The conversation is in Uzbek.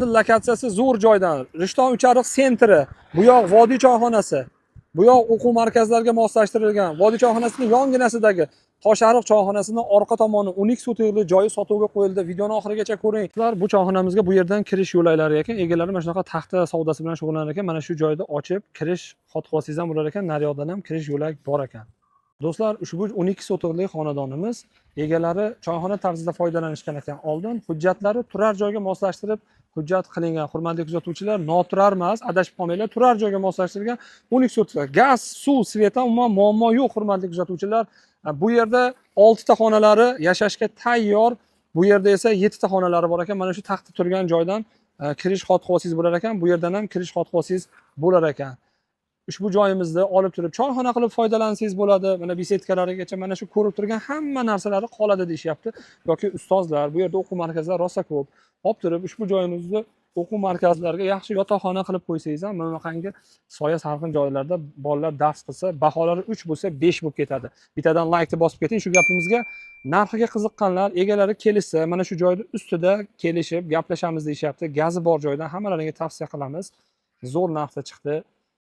Lokatsiyasi zo'r joydan. Rishton Uchariq sentri, bu yoq Vodiy choyxonasi, bu yoq o'quv markazlariga moslashtirilgan. Vodiy choyxonasining yonginasidagi Toshariq choyxonasini orqa tomoni 12 sotixli joyi sotuvga qo'yildi. Videoni oxirigacha ko'ring. Sizlar bu choyxonamizga bu yerdan kirish yo'laklari ekan. Egalari mana shunaqa taxta savdosi bilan shug'ullanar ekan. Mana shu joyda ochib kirish xot olsangiz ham bo'lar ekan, naryoqdan ham kirish yo'lak bor ekan. Do'stlar, ushbu 12 sotixli xonadonimiz egalari choyxona tarzida foydalanishgan ekan. Oldin hujjatlari turar joyga moslashtirib hujjat qilingan. Hurmatli kuzatuvchilar, noturar emas, adashib qolmanglar, turar joyga moslashtirilgan 12 sotix. Gaz, suv, свет dan umuman muammo yo'q, hurmatli kuzatuvchilar. Bu yerda 6 ta xonalari yashashga tayyor. Bu yerda esa 7 ta xonalari bor ekan. Mana shu taxta turgan joydan kirish xot olsangiz bo'lar ekan. Bu yerdan ham kirish xot olsangiz bo'lar ekan. Ushbu joyimizni olib turib choyxona qilib foydalansangiz bo'ladi. Mana беседка larigacha, mana shu ko'rib turgan hamma narsalari qoladi deyishyapti. Yoki ustozlar, bu yerda o'quv markazlari rosa ko'p. Olib turib ushbu joyimizni o'quv markazlariga yaxshi yotoqxona qilib qo'ysangiz ham, mana bunaqangi soya salqin joylarda bolalar dars qilsa, baholari 3 bo'lsa, 5 bo'lib ketadi. Bittadan laykni bosib keting shu gapimizga. Narxiga qiziqqanlar, egalari kelishsa, mana shu joyni ustida kelishib gaplashamiz deyishyapti. Gazi bor joydan hammalaringga tavsiya qilamiz. Zo'r narxda chiqdi.